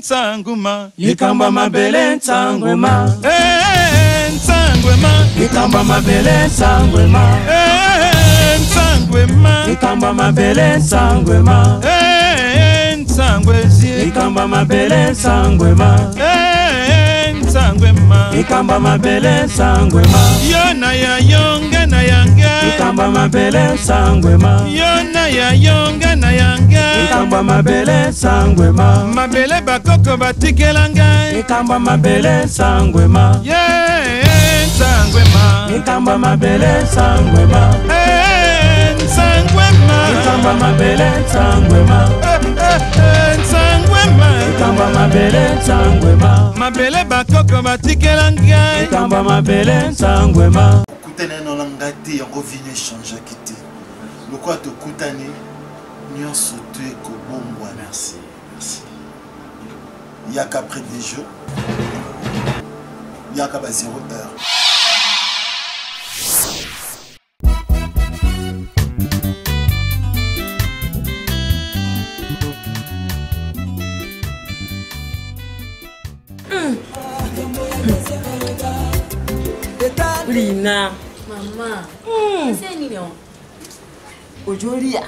Nsanguma. Likambo ya mabele nsangwema. Eh, Nsangwema. Likambo ya mabele nsangwema. Eh, Nsangwema. Likambo ya mabele nsangwema. Eh, Nsangwezie. Likambo ya mabele nsangwema. Eh, Nsangwema. Likambo ya mabele nsangwema. Yo na ya yo nga na ya nga. Likambo ya mabele nsangwema. Yo na ya yo nga na ya nga. Likambo ya mabele nsangwema. Mabele bakoko batikela ngai. Likambo ya mabele nsangwema. Ye Nsangwema. Likambo ya mabele nsangwema. Eh, Nsangwema. Likambo ya mabele nsangwema. Eh, eh, eh, Nsangwema. Likambo ya mabele nsangwema. Mabele bakoko batikela ngai. Likambo ya mabele nsangwema. Okutani na nga te, yango vino echangeaki te. Lokola tokutani, nyonso to ekobongwana. Merci, merci. Yaka après des jours. Yaka ba 0 heure. Lina. Mama. Ese nini yango? Ojolia.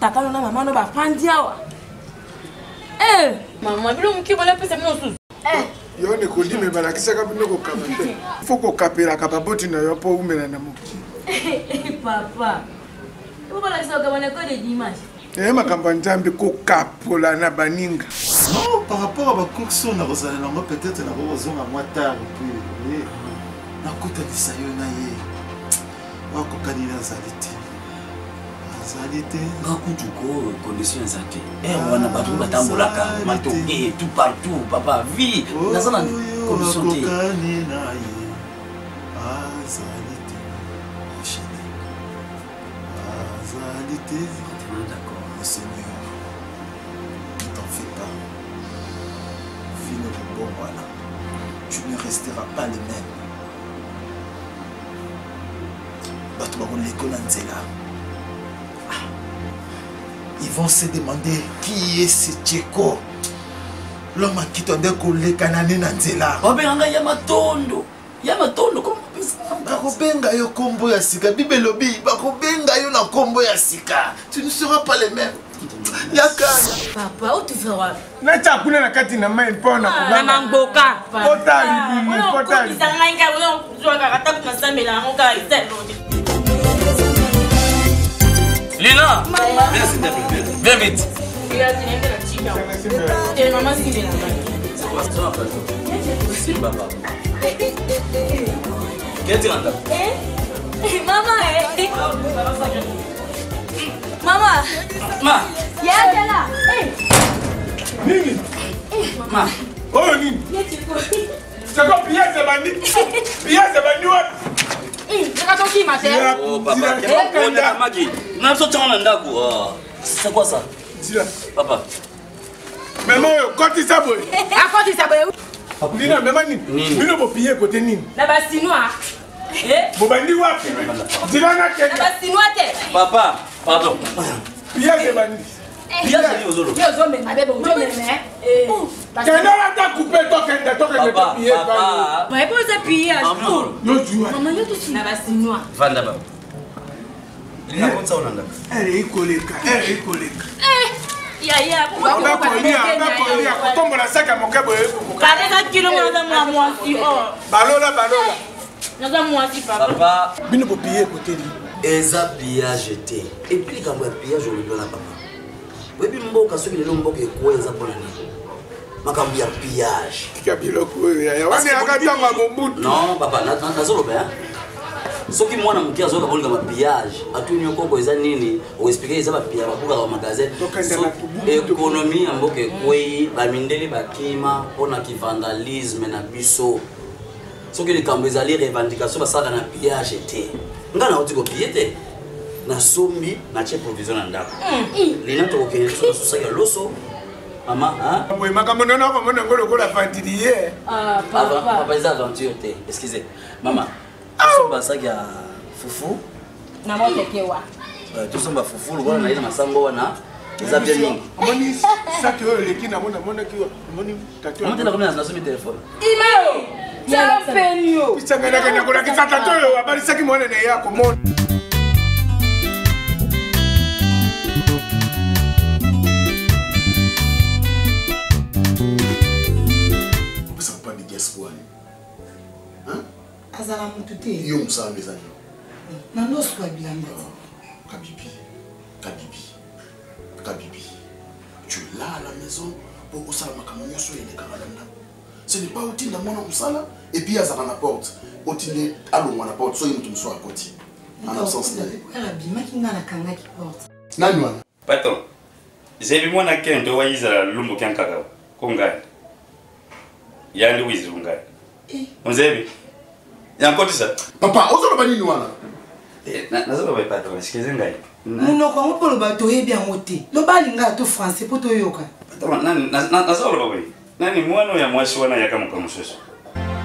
Tata na mama no bafandi awa. Eh, mama, bilo moke bola pesa bino susu. Eh. Yo Nikodime balakisaka bino kokaba te. Fo kokapelaka baboti na yo mpo umela na mokili. Papa. Bo balakisaka kokaba na école de dimanche. Eh, makambo ya Nzambe kokapola na baninga. Non, par rapport à bacourse oyo nakozala nango, peut-être nakoki kozonga mwa tard, puis nakutanisa yo na ye. Wakokani nazali te. Azali te. Nga kutu ko condition eza te. Eh, wana bato batambolaka matoke tout partout, papa vie naza na condition te. Wakokani na ye azali te. Enchaîné. Azali te. D'accord. Mon Seigneur, ne t'en fais pas. Vino bon voilà. Tu ne resteras pas le même. Bato bakoleko na nzela. Ils vont se demander qui est ce Tcheko. L'homme à qui tonde koleka na ne na nzela. Babenganga ya matondo. Ya matondo comme bakobenga yo kombo ya sika. Bible elobi bakobenga yo na kombo ya sika. Tu ne seras pas le même. Yaka. Papa, où tu vas wapi? Natia kuna na kati na mai mpo na Ah, na mangboka. Pota libumu, pota libumu. Okokisa ngai ngai, oyo ozwaka ata kuna sambela yango kaka eza elongi. Lina, viens s'il te plaît, viens vite. Eh, maman, simbela ngai. C'est quoi ça, Simba, papa. Qu'est-ce que tu entends? Eh, maman, eh. Maman. Ma. Ya, là. Eh. Nini? Ma. Oh, nini? C'est quoi, pillage de bandit? Pillage de bandit, wapi? Oh, papa. Oh, Maki. Na biso tshanga na ndako. Ah. C'est quoi ça? Zila. Papa. Mama oyo, kotisa boye. Akotisa boye. Nina, mama nini? Bino bopille kote nini? Na ba Chinois. Eh? Bobandi wapi? Zila na kenda. Na ba Chinois te. Papa, pardon. Pillage de bandit. Pillage de ozolo. Yo ozomema bebe, ozomema. Eh. Kenda ata coupe to kenda to kenda to piller. Papa. Ba ebo za pillage. Yo jua. Maman yo to na ba Chinois. Vanda baba. Lina konsa olanda. Ere ikoleka, ere ikoleka. Eh. Yaya, bakolia, bakolia, kotombola saka moke boye ekokoka. Pareka kilo naza mwa mwasi oh. Balola balola. Naza mwasi papa. Papa, bino bopille koteli. Eza pillage te. Et puis likambo ya pillage olobi wana papa. Oyebi mboka soki lelo mboka ekweya eza mpona nini? Makambo ya pillage. Tika biloko oyo yaya. Wana eyaka ntango ya Mobutu. Non papa, nazoloba hein. Soki mwana moke azoyoka bolinga ba pillage, atuni yo koko eza nini, oexplike eza ba pillage babukaka ba magasin. Économie ya mboka ekwei, bamindele bakima mpona kivandalisme na biso. Soki likambo ezali revendication basalaka na pillage te. Nga nauti kopille te. Nasombi, natie provision na ndako. Lina tokokende biso na sosaki ya loso. Mama, hein? Boye makambo nano akomona yango lokola aventurier. Ah, papa. Papa, eza aventure te. Excusez. Mama, tosomba saki ya fufu. Na motekewa. Tosomba fufu lokola na ye na masango wana. Eza bien mingi. Omoni saki oyo eleki nango namonaki omoni tatu. Omoni na combien nasomi telefone? Imao! Champenio! Isanganaka na kolakisa tatu oyo abalisaki mwana na ye akomona. Opesa papa Bidias bwani. Azala mutu te. Yo mosala eza nini? Na noswa bilamba te. Kabibi, Kabibi, Kabibi. Tu es là à la maison pour osala makambo nyonso elekaka na ndako. Ce n'est pas otinda mwana mosala et puis azala na porte. Otinde alongwa na porte soki moto mosusu akoti. En absence na ye. Abimaki nga nakangaki porte. Nani wana? Patron, zebi mwana kento wayizala lumbu kyankaka kongani. Yandi wizira ungani. Onzebi. Yankotisa. Papa, ozoloba nini wana? Nazoloba patron, excuse ngai. Monoko yango mpo loba toyebi yango te. Loba alingaka to français mpo toyoka. Patron, nani nazoloba boye. Nani mwana ya mwasi wana yaka mokolo mosusu.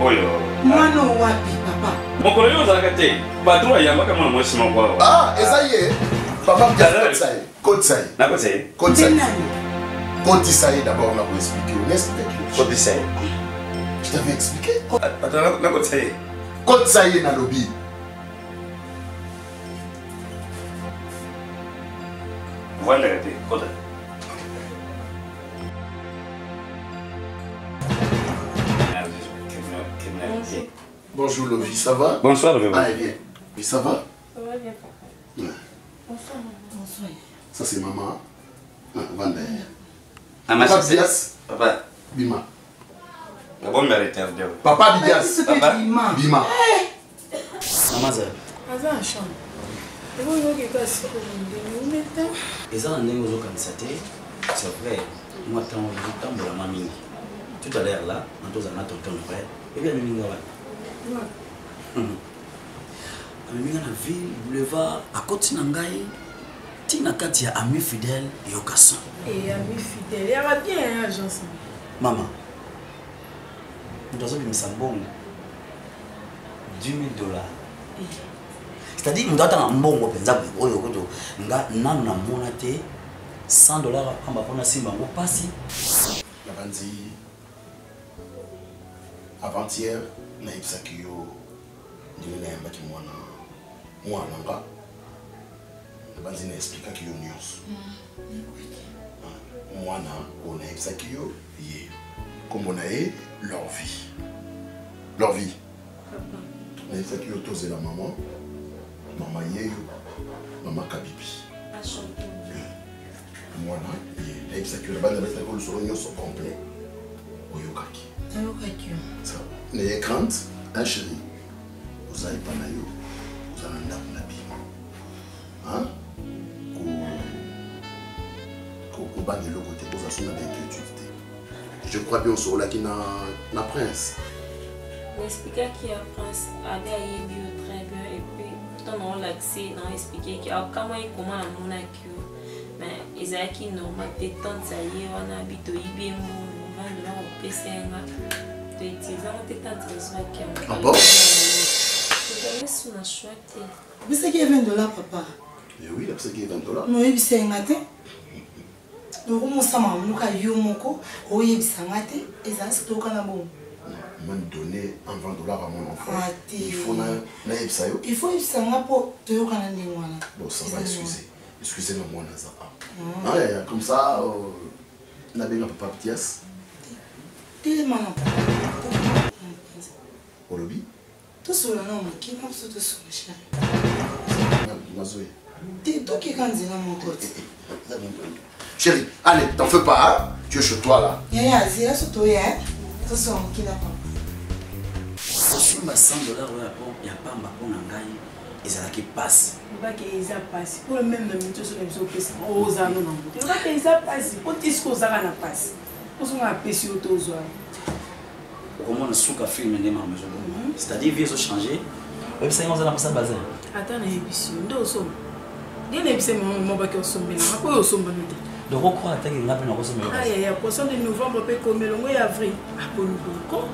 Oyo. Mwana wapi papa? Mokolo yo ozalaka te. Patron ayambaka mwana mwasi moko awa. Ah, eza ye. Papa, kotisa ye. Kotisa ye. Nakotisa ye. Kotisa ye. Kotisa ye d'abord na koexplike yo. Naexplike yo. Kotisa ye. Je t'avais expliqué. Patron, nakotisa ye. Kotisa ye nalobi. Vandaka te, kota. Bonjour Lovi, ça va? Bonsoir Lovi. Ah, bien. Oui, ça va? Ça va bien, papa. Ouais. Bonsoir, maman. Bonsoir. Ça, c'est maman. Ah, Vanda. Mama, Papa Bias. Papa. Bima. Papa, me retardé. Papa Bias. Papa. Bima. Bima. Mama Zé. Aza na chambre. Eza na ndenge ozokanisa te, c'est vrai, mwa ntango ozotambola mwa mingi. Tout à l'heure là, na tozala na tonton Noël, ebi amemi nga wana. Amemi nga na ville, boulevard, akoti na ngai, ti na kati ya ami fidèle yoka son. Eh, ami fidèle, yaka bien hein, agence. Mama, moto azobimisa mbongo 10 000 dollars. C'est-à-dire moto atanga mbongo mpenza oyo kutu nga nanu namona te 100 dollars apamba mpona simba yango mpasi. Nabanzi avant-hier nayebisaki yo ndenge nayambaki mwana mwana nga nabanzi na explikaki yo nyonso mwana oyo nayebisaki yo ye nkombo na ye Lorvi. Lorvi, nayebisaki yo tozela mama mama yeyo mama Kabibi mwana ye nayebisaki yo nabandi nabetaki yo lisolo nyonso complet oyokaki. Nayokaki yo. N'ayez crainte, hein chérie, oza epa na yo, oza na ndako na bino. Hein? Kobanga eloko te, oza so na bainquiétude te. Je crois bien osololaki na, na prince. Naexplikaki ya prince abi ayebi yo très bien et puis ntango naolakise naoexplike akamwaki koma namonaki yo mais ezalaki normal te tante aye wana abi toyibi ye mbongo 20 dollars opesa ye nga toutilize yango te tante azwaki yango. Ah bon? Tozali su na choix te. Opesaki ye 20 dollars papa? Eh oui, napesaki ye 20 dollars. Noyebisa ye nga te. Okomosama moluka yo moko oyebisa nga te ezala soki toyokana bongo. Même donner un 20 dollars à mon enfant. Ah, te. Il faut nayebisa yo. Il faut yebisa nga mpo toyokana ndenge wana. Bon, ça va, excusez. Excusez na mwana aza awa. Ah, ya, ya, comme ça, nabenga papa Pias. Telema na Olobi? Tosolola na moke na biso tosolola chéri. Nazoya. Te tokeka nzela moko te. Chérie, allez, t'en fais pas, hein? Tu es chez toi là. Yaya, zela so toya, tosolola moke na papa. Kosimba 100 dollars oyo ya pamba mpo na ngai ezalaki mpasi. Lobaki eza mpasi mpo meme na miniti oso na biso opesa ozala no na moto. Lobaki eza mpasi mpo ti sikoyo ozaka na mpasi. Ozonga apesi yo to ozwa. Okomona suka film nde makambo ezoboma. C'est-à-dire vie ezochanger. Oyebisaki nga oza na mposa bazin. Ata nayebisi yo nde osomba. Nde nayebisi mama mama baki osombelanga mpo oyo osombano te. Donc okroire ataki nga mpe nakosombela. Ayaya poisson de novembre mpe komelongo ya avril. Aponi boko.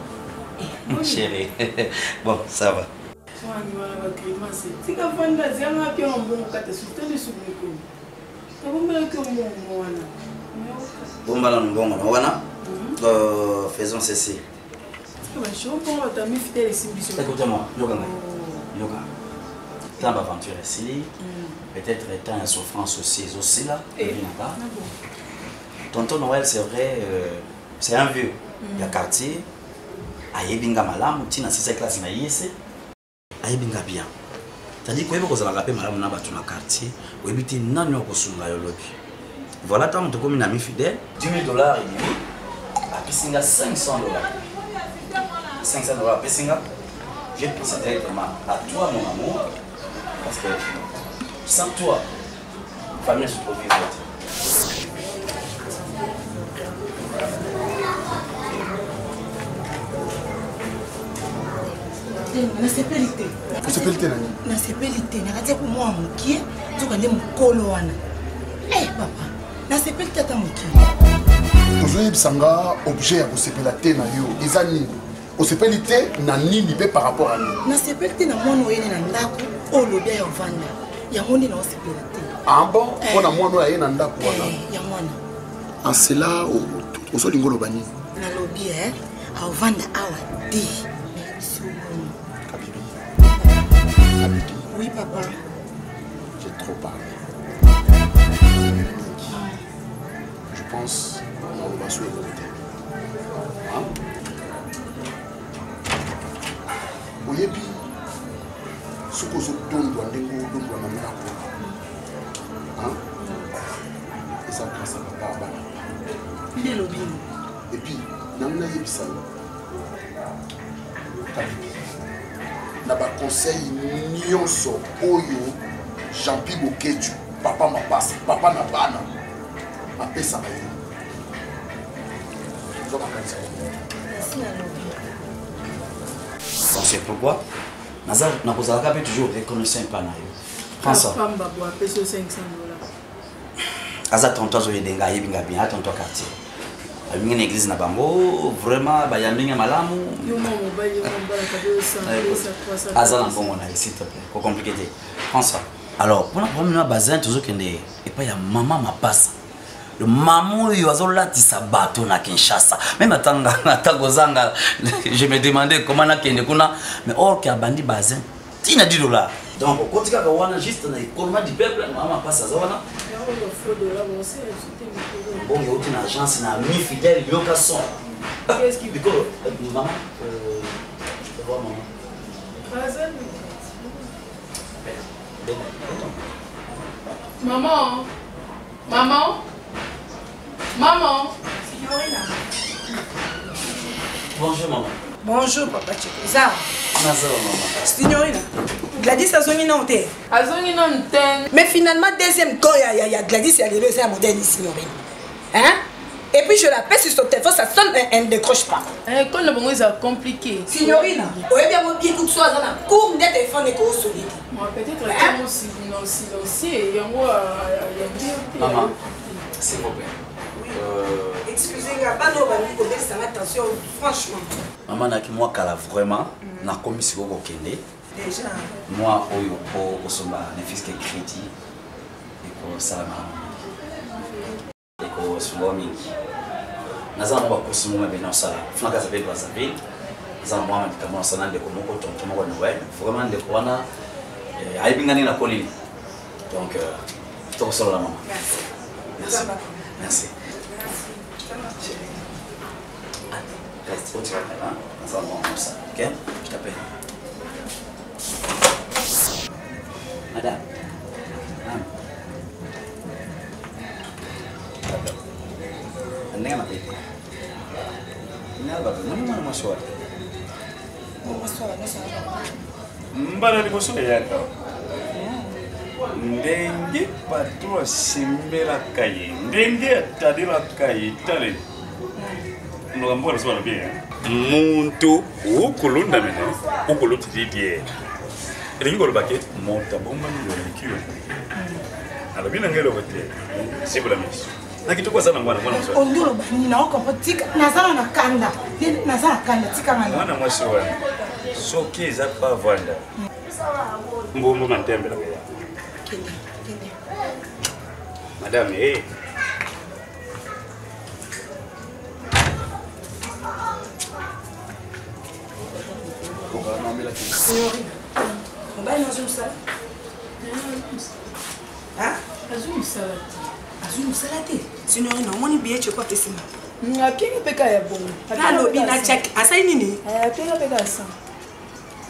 Chérie, bon, ça va. Wani wana ba grimace. Tika vanda zanga pia mbongo kata surtout de suku mikolo. Nabombelaki yo mbongo wana. Bomba nanu mbongo na wana. Faisons ceci. Écoutez-moi, yoka ngai. Yoka. Tant aventure esili, peut-être temps ya souffrance aussi ezosila, ebinaka. Tonton Noël, c'est vrai, c'est un vieux ya quartier, ayebi nga malamu ntina sisa classe na ye se ayebi nga bien. C'est-à-dire koyeba kozalaka mpe malamu na bato na quartier, oyebi te nani akosunga yo lobi. Voilà, ntango tokomi na mi fidèle, 10 000 dollars et demi, apesi nga 500 dollars. 500 dollars apesi nga, j'ai pensé directement à toi mon amour, parce que sans toi, famille se trouve vivante. Nasepeli te. Osepeli te na nini? Nasepeli te, nakati ko mwa mokie, nzoka nde mokolo wana. Eh papa, nasepeli te ata mokie. Ozoyebisa nga objet ya kosepela te na yo eza nini? Osepeli te na nini mpe par rapport à nini? Nasepeli te na mwana oyene na ndako oyo olobi ya ovanda, yango nde naosepela te. Ah bon, mpo na mwana oyo aye na ndako wana? Yango wana. En cela, ozolinga oloba nini? Nalobi aovanda awa te. Kabibi. Kabibi. Oui papa. J'ai trop parlé. Je pense naloba so eloko te. Oyebi soki ozodondwa ndenge odondwa na ndako, eza grâce à papa ya bana. Nde elobi. Et puis nango nayebisa yo Kabibi, na baconseil nyonso oyo Jean-Pi Boketu, papa mapasa, papa na bana, apesaka yo, oza makanisa. On sait pourquoi naza nakozalaka mpe toujours reconnaissant epa na yo. Prends ça. Pamba bo apesi yo 500 dollars. Aza tonton azoyede nga, ayebi nga bien, aza tonton quartier. Abingi na église na bango, vraiment bayambi nga malamu. Yo mwa mobali, yo mwa mobali, akabi yo 100, 200, 300. Aza na mbongo na ye, s'il te plaît. Ko compliqué te. Prends ça. Alors, mpona problème na bazin, tozokende epai ya mama mapasa. Le mama oyo azolatisa bato na Kinshasa. Même atanga ata kozanga, je me demandais comment nakende kuna, mais or ke abandi bazin tina 10 dollars. Donc okoti kaka wana juste na économie du peuple, mama mapasa aza wana. Bon, euti na agence na ami fidèle yoka son. Qu'est-ce qui Bikolo, maman, je peux voir maman. Ben, Maman, maman, maman. Bonjour maman. Bonjour papa Cheko. Za. Naza maman. Signorina. Gladys azongi nanu te. Azongi nanu te. Mais finalement deuxième camp ya ya ya Gladys ya lelo eza ya modèle ni signorina. Hein? Et puis je l'appelle sur son téléphone, ça sonne, elle ne décroche pas. Eh, quand le bongo est compliqué. Signorina, oyebi yango bien kutu so aza na cours nde téléphone ekosoni te. Moi peut-être yango silencieux, yango ya bien te. Maman, s'il vous plaît. Excusez nga, bana oyo balingi kobelisa nga tension, franchement. Maman naki mwa kala vraiment, nakomi sikoyo kokende. Déjà. Mwa oyo po kosomba ne fût-ce que crédit ekosala malamu. Ekosunga mingi. Naza na mwa bakosi moko mabe nasala. Funa kasa pe Brazzaville. Naza na mwa likambo nasala na ndeko moko, tonton moko Noël. Vraiment ndeko wana ayebi nga ndenge nakoleli. Donc tokosolola mama. Merci. Merci. Merci. Reste, tu vas hein? Naza na mwa comme ça, ok? Je t'appelle. Madame. Madame. Ndenge mabe te. Nalobaka, moni mwana mwasi wana. Mbala liboso eyaka ndenge patron asimbelaka ye, ndenge atalelaka ye, tale makambo wana so balobi muntu okolonda mene okolotididie elingi koloba ke moto abombami yoleki yo alobi na ngai eloko te sibola miso na kitoko aza na mwana mwana mwasi olingi oloba nini? Na okompo tika, naza na kanda, naza na kanda, tika nga mwana mwasi wana soki eza pa vanda mbombo mantembelaka ya kende kende. Madame, eh. Mobali nazwi mosala. Azwi mosala te. Azwi mosala te. Signorine, omoni billet cheko apesi nga. Apienga mpe kaka ya bongo. Nalobi na chak asali nini? Apienga mpe kaka 100.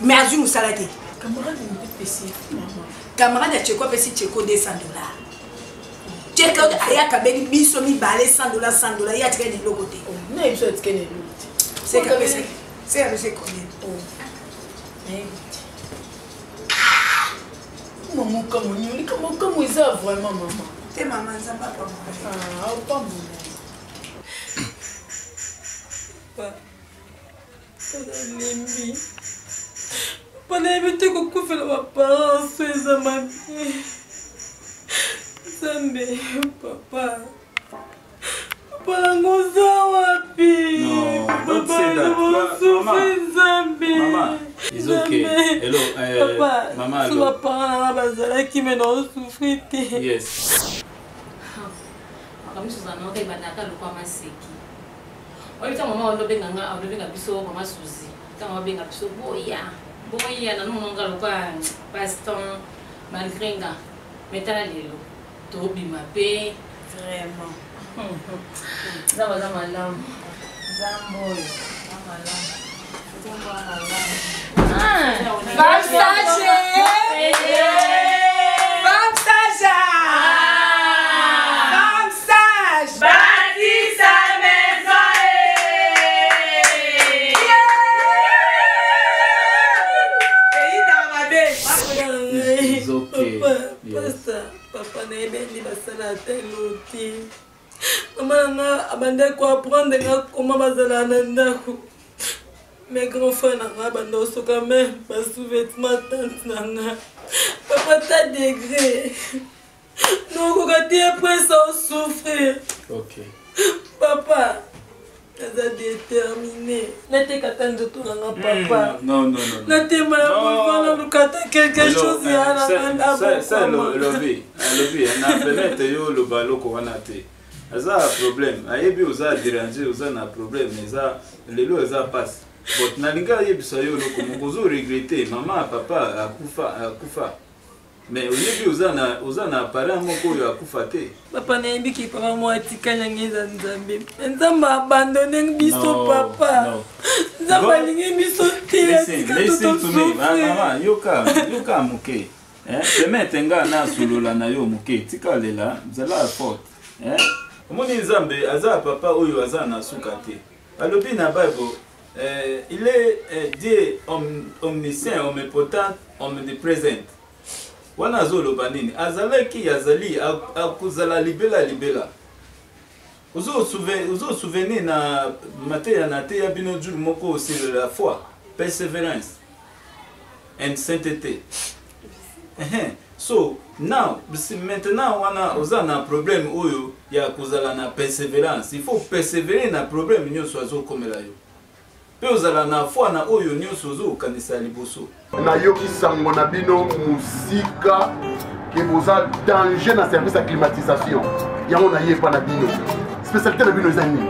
Mais azwi mosala te. Camarade mpe pesi mama. Camarade ya cheko apesi cheko 200 $. Cheko ayaka beli biso mibale 100 $, 100 $, ye atikali na eloko te. Na biso atikali na eloko te. C'est kapesi. C'est kapesi combien? Nayebi te. Mama okamwa nini? Likambo okamwa eza vraiment mama. Te mama, Nzambe apambola. Apambola. Papa, nalembi. Papa, nayebi te kokufela baparents so eza mabe. Nzambe, papa. Papa nango oza wapi? Don't say that. Papa, Nzambe. Mama, it's okay. Hello, Papa, mama, so hello. baparent nanga bazalaki me naosouffrir te. Yes. Makambo mosusu na oka ebandaka lokwa maseki. Oyebi ntango mama olobenga nga, olobenga biso mama Suzi, ntango abenga biso boya boya nanomonanga lokwa passe-temps malgré nga, mais tala lelo tobima mpe. Vraiment. Nzambe aza malamu. Nzambe oyo aza malamu. Nzambe aza malamu. Femme sage! Femme sage! Femme sage! Bâtis sa maison. It's okay. Papa, Yes. pasta, papa nayebi nde basala ata elo te. Mama na nga abandaki koapprendre nga koma bazalaka na ndako. Mais grand frère na nga abanda kosoka même basous-vêtement tante na nga. Papa, ta degré nokoka te, après ça osouffrir. Okay. Papa, naza déterminé, nateka ata nzoto na nga, papa. Non, non, non, non. Natema ya boulevard, naluka ata quelque Hello, chose ya na nga. sa lobi alobi na permettre yo oloba eloko wana te. Aza problème, ayebi oza déranger, oza na problème, eza lelo eza pasi, but nalingi ayebisa yo eloko moko. Ozo regretter mama, papa akufa, akufa, mais oyebi oza na parent moko oyo akufa te. Papa, nayebiki papa mo atikali yango eza Nzambe. Me Nzambe abandonne biso. Non, Papa, non. Nzambe alingi biso te. Listen, atika. listen to me. Totosouffrir. Mama, yoka, yoka moke. Eh, permettre nga nasolola na yo moke. Tika lela, zala forte. Eh? Omoni, Nzambe aza papa oyo aza na suka te. Alobi na Bible, il est Dieu omniscient, omnipotent, omnipresent. Wana azoloba nini? Azalaki, azali, akozala libela libela. Ozo souvenir na mateya na teya bino jour moko sur la foi, persévérance and sainteté. Ehe. So now maintenant wana oza na problème oyo ya kozala na persévérance. Il faut persévérer na problème nyonso azokomela yo, mpe ozala na foi na oyo nyonso ozokanisa liboso. Nayoki sango na bino mosika ke boza danger na service ya climatisation. Yango nayepa na bino, spécialité na bino eza nini?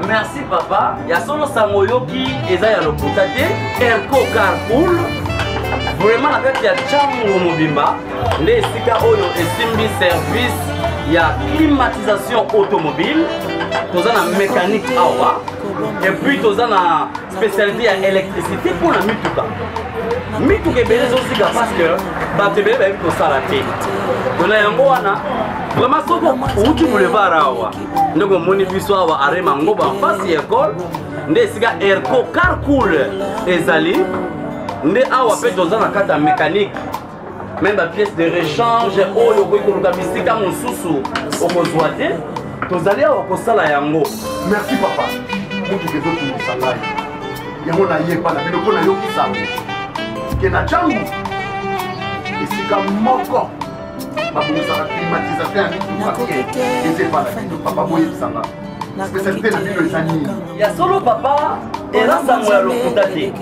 Merci papa. Ya solo, sango oyoki eza ya lokuta te. Erco Carpool, vraiment na kati ya ntango mobimba nde esika oyo esimbi service ya climatisation automobile. Toza na mécanique awa et puis toza na spécialité ya électricité mpona mituka. Mituka ebele ezosika parce que bato ebele bayebi kosala te. Tona yango wana vraiment, soki outi boulevard awa, ndenge omoni biso awa arema ngoba face ya école, nde esika Erco Carcool ezali. Nde awa mpe toza na kati ya mécanique, même bapièce de rechange oyo okoki koluka bisika mosusu okozwa te, tozali awa kosala yango. Merci papa. Motuka ezotungisa ngai, yango nayepa na bino mpo nayoki sango ke na ntango esika moko babongisaka climatisation ya mituka bien eza epa na bino. Papa, boyebisanga. Spécialité na bino eza nini? Ya solo papa, eza sango ya lokuta te.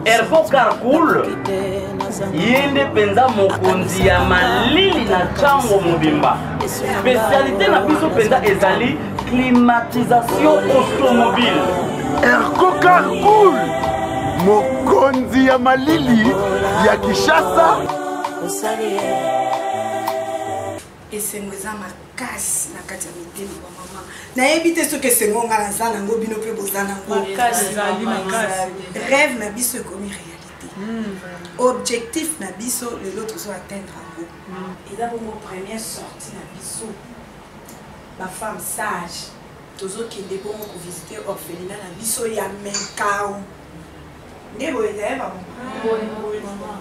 Airpo Carcool ye nde mpenza mokonzi ya malili na ntango mobimba. Spécialité na biso mpenza ezali climatisation automobile. Airco Carcool, mokonzi ya malili ya Kinshasa. Esengo eza makasi na kati ya mitema ba mama. Nayebi te soki esengo nga naza nango bino mpe boza nango. Rêve na biso ekomi réalité. Objectif na biso lelo tozo atteindre yango. Eza bongo première sortie na biso ba femme sage tozokende bongo kovisite orphelinat na biso ya Menkao. Nde boye ezali ba mama.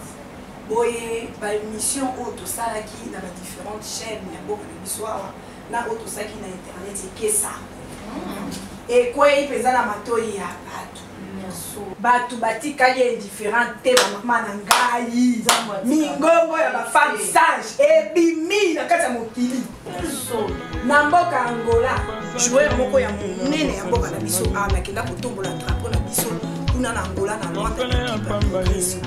Boye ba émission oyo tosalaki na ba différentes chaînes ya mboka na biso awa na oyo tosalaki na internet ekesa ekwei mpenza na matoi ya bato. Bato batikali indifférent te bamama na ngai. Mingongo ya bafemme sage ebimi na kati ya mokili. Na mboka Angola, joueur moko ya monene ya mboka na biso awa nakenda kotombola drapeau na biso kuna na Angola na Luanda na equipe ya Progresso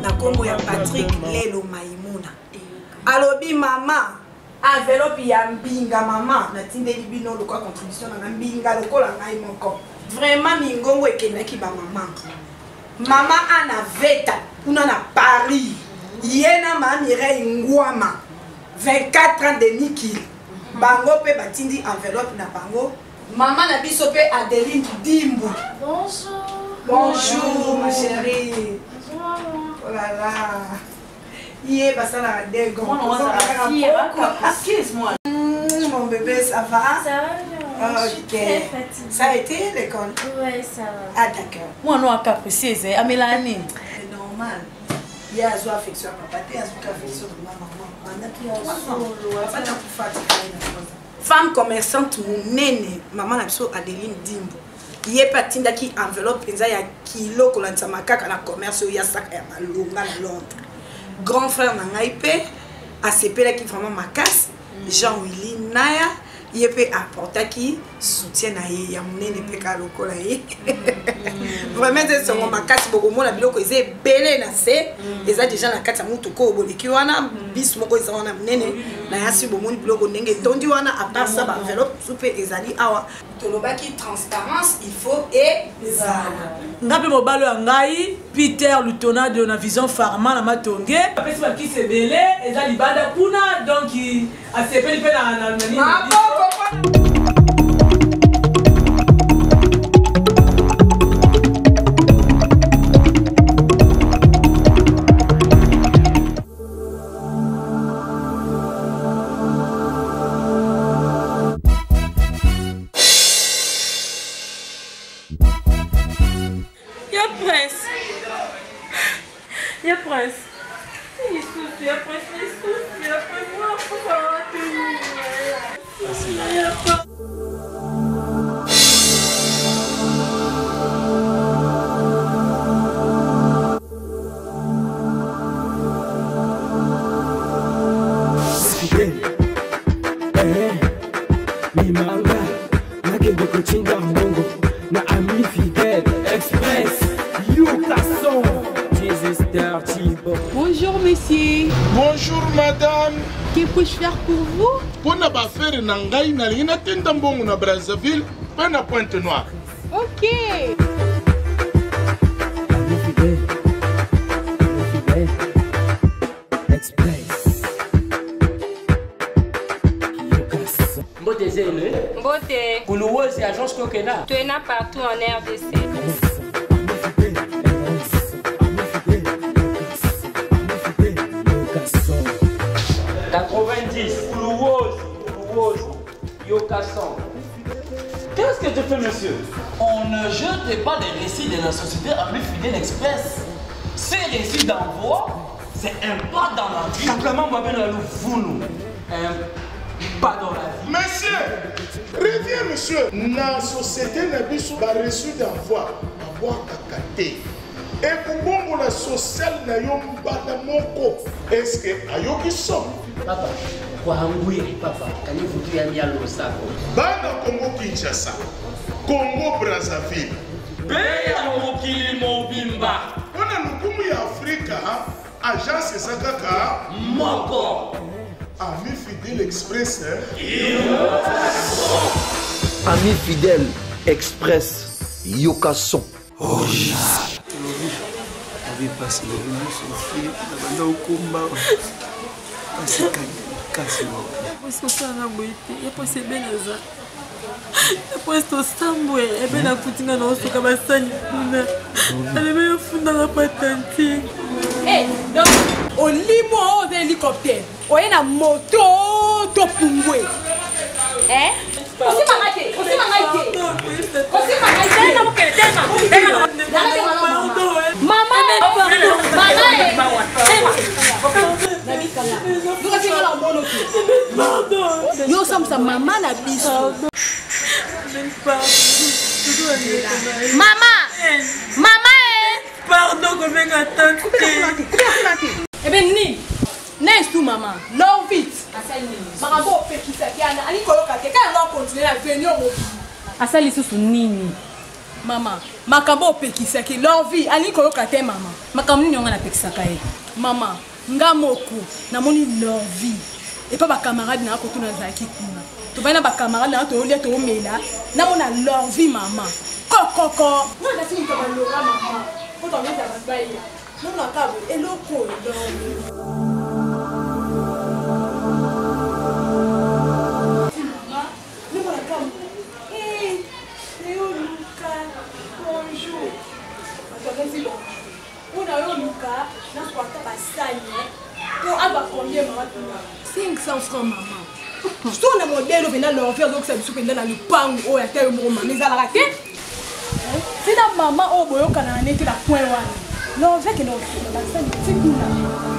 na nkombo ya Patrick Lelo Maimuna. Alobi mama enveloppe ya mbinga mama natindeli bino lokola contribution na nga mbinga lokola ngai moko. Vraiment mingongo ekendaki ba mama. Mama Anna Veta kuna na Paris, ye na ma Mireille Ngwama 24 ans de mikili bango mpe batindi enveloppe na bango. Mama na biso mpe Adeline Dimbu. Bonjour. Bonjour ma chérie. Oh là là. Ye basalaka dego. Mon bébé, ça va? Ça va bien. Je suis très fatiguée. Ça a été l'école? Ouais, ça va. Ah d'accord. Moi non capricieuse, Amélanie. C'est normal. Ye azwa affection ya papa te, azuki affection ya mama. Femme commerçante monene, mama na biso Adeline Dimbo. Ye pe atindaki enveloppe mpenza ya kilo kolandisa makaka na commerce oyo ya saka ya malonga na Londres. Grand frère na ngai pe asepelaki vraiment makasi, Jean Willy Naya, ye pe apportaki soutien na ye ya monene pe kaka lokola ye. Vraiment eza esengo makasi, bokomona biloko eza ebele na se, eza déjà na kati ya motuka oyo boleki wana, bis moko eza wana monene na yasi, bomoni biloko ndenge etondi wana. À part ça, ba enveloppe mosusu mpe ezali awa. Tolobaki transparence, il faut ezala. Nga mpe mobali ya ngai Peter Lutonado na Vision Pharma na Matonge apesi bakisi ebele eza libanda kuna, donc asepeli mpe na nini. Ya Prince. Ya Prince. Lisusu, ya Prince, lisusu, ya Prince. Mwa kufa wapi? Ya Prince. Fidèle, eh, mimanga, nakende kotinda mbongo na ami fidèle express yokason Jesus Chibo. Bonjour monsieur. Bonjour madame. Que puis-je faire pour vous? Mpona baafere na ngai nalingi natinda mbongo na Brazzaville mpe na Pointe Noire. Ok. Ami fidèle, ami fidèle, express yokason. Mbote Zene. Mbote. Kuluwozi agence Kokena. Tuena partout en RDC. Yokason. 90. Kuluwozi, Kuluwozi, Yokason. Qu'est-ce que tu fais, monsieur? On ne jette pas les récits de la société Ami Fidèle Express. Ces récits d'envoi, c'est un pas dans la vie. Simplement, moi, ben, le voulou. Un pas dans la vie. Monsieur, reviens, monsieur. Na société na biso ba reçu d'envoi, babwakaka te. Ekobongola social na yo mbala moko. Est-ce que ayoki son? Papa, kwangwe papa, kani futu ya mia losako. Bana Congo Kinshasa, Congo Brazzaville. Mpe ya mokili mobimba. Mpo na lokumu ya Afrika, agence eza kaka moko. Ami Fidèle Express. Ami Fidèle Express, yoka son. Original. Abi pasi lobi nyonso ofili na banda okomba pasi ekangi makasi Posi osala na boye te ya posi ebe naza ya posi tosambwe ebe nakuti nga na osoka basani kuna alebe yofundanga patantine. Olimo oyo oza hélicoptère oye na moto to pungwe. Osimba ngai te, osimba ngai te, osimba ngai te. Mama, mama. Yo osambwisa mama na biso. Mama, mama e. Pardon kobenga tante. Ebe nini na esu mama lovit makambo opekisaki ana alingi koyoka te kaka yango akontinue na veni omobi. Asali lisusu nini? Mama, makambo opekisaki lorvi alingi koyoka te mama. Makambo nini yango napekisaka ye? Mama, nga moko namoni lorvi epa bacamarade na kotuna nazalaki kuna tovandi na bacamarade na toyolia toomela namona lorvi mama kokoko nga nasi moto ya balora mama po tangeza bato baya namona kaka boye eloko oyo lorvi mama namona kaka boye eyoluka bonjour bato apesi bonjour mpona yo luka nakwata basani po aba combien mama tuna 500 francs mama so na modele mpenza lorvi azokisa biso mpenza na lupangu oyo ata yo moko mama ezalaka te tina mama oyo boyokanaka nete na point wana lorvi akende kokende basani ti kuna.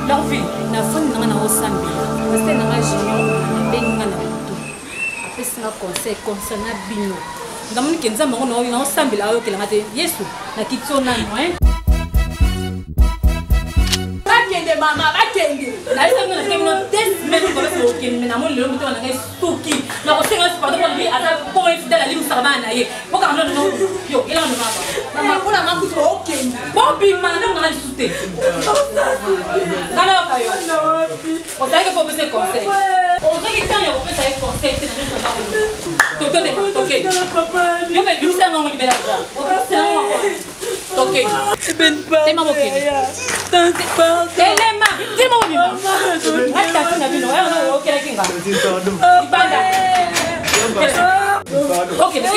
Lorvi, nafandi nanga na osambela paster nanga junior abengi nga na butu apesi nga conseil concernant bino ngamoni ke nzambe yango naosambela ayokelanga te yesu nakiti yo nano hein. Bakende mama, bakende. Nayebisa bino na bino 2 semaines kolo okende me namoni lelo motema na ngai suki nakosenga yesu pardon mpona aza bon infidèle alimbisaka bana na ye bokanga nono yo elanga ndomaka. Mama, mpona nga kutu okende. Bobima na ndako nanga lisusu te nga nayoka yo ozalaki mpo opesa conseil ozwaki ntango ya kopesa ye conseil te na nyonso ndako totode toke yo mpe bimisa yango libela obimisa yango toke tema bokende telema tema bobima ngatasi na bino okelaki nga libanda okende.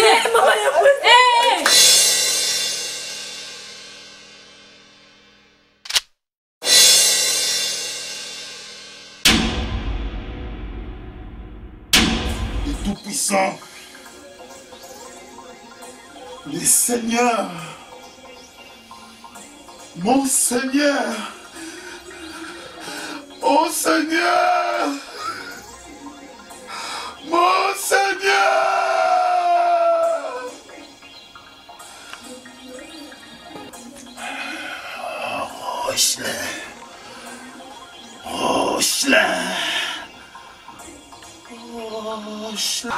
Le Tout-Puissant, le Seigneur, mon Seigneur, mon Seigneur, mon Seigneur. Rochelin, Rochelin, Rochelin.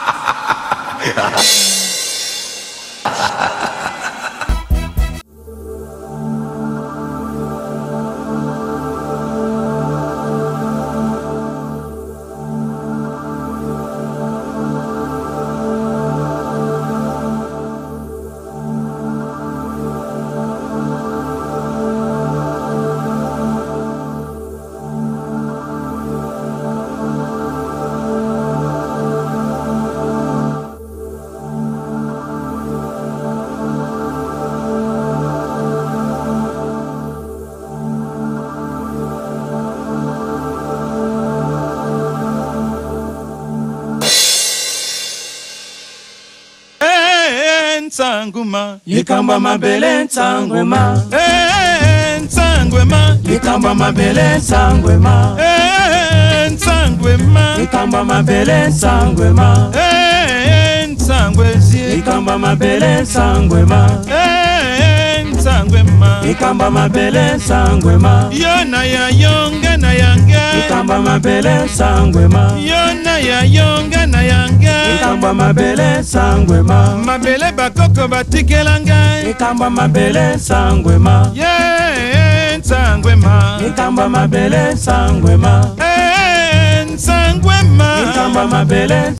Nsanguma likambo mabele nsangwema. Nsangwema likambo mabele nsangwema. Nsangwema likambo mabele nsangwema. Nsangwezie likambo mabele nsangwema. Nsangwe. nsangwema. Likambo mabele nsangwema. Yo na ya yo nga na ya nga. Likambo mabele nsangwema. Yo na ya yo nga na ya nga. Likambo mabele nsangwema. Mabele bakoko batikela ngai. Likambo mabele nsangwema. Ye nsangwema. Likambo mabele nsangwema. Nsangwema. Likambo mabele.